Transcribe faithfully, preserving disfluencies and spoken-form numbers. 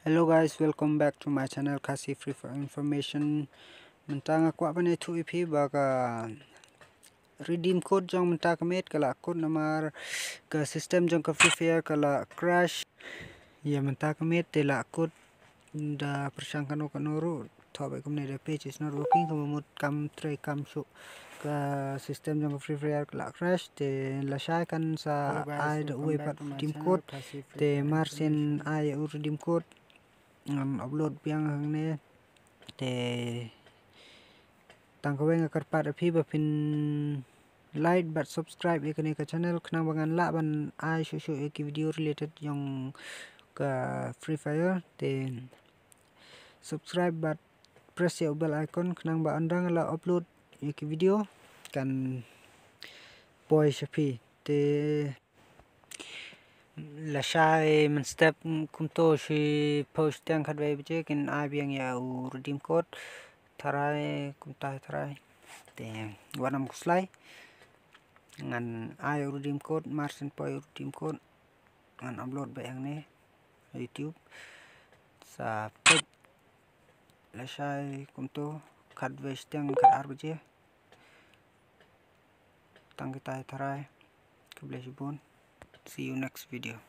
Hello guys, welcome back to my channel Khasi Free Fire Information. Mynta nga kwah ban ïathuh ïa phi ba ka redeem code jong mynta ka miet ka la kut namar ka system jong ka Free Fire ka la crash. Ïa mynta ka miet te la kut da pyrshang kano kano ruh. Thoh ba kumne da page is not working, ka mut kam trei kam shuh. Ka system jong ka Free Fire ka la crash te lashai kan sa ai da uwei pat redeem code. Te mar shen ai u redeem code ngan upload biang hangne. Te tang kawei nga kyrpad ïa phi ba phin like bad subscribe ïa kane ka channel khnang ba ngan lah ban ai shuh shuh ïa ki video related jong ka Free Fire. Te subscribe bad press ïa u bell icon khnang ba ynda nga la upload ïa ki video kan poi sha phi. Te lashai mynstep kumto shiphew shiteng khatwei baje kin ai biang ïa u redeem code. Tharai kumta tharai. Te wat nym khuslai. Ngan ai u redeem code, mar shen poi u redeem code ngan upload beit hangne YouTube. Sa peit lashai kumto khatwei shiteng khatar baje. Tang kitai tharai. Khublei shibun. See you next video.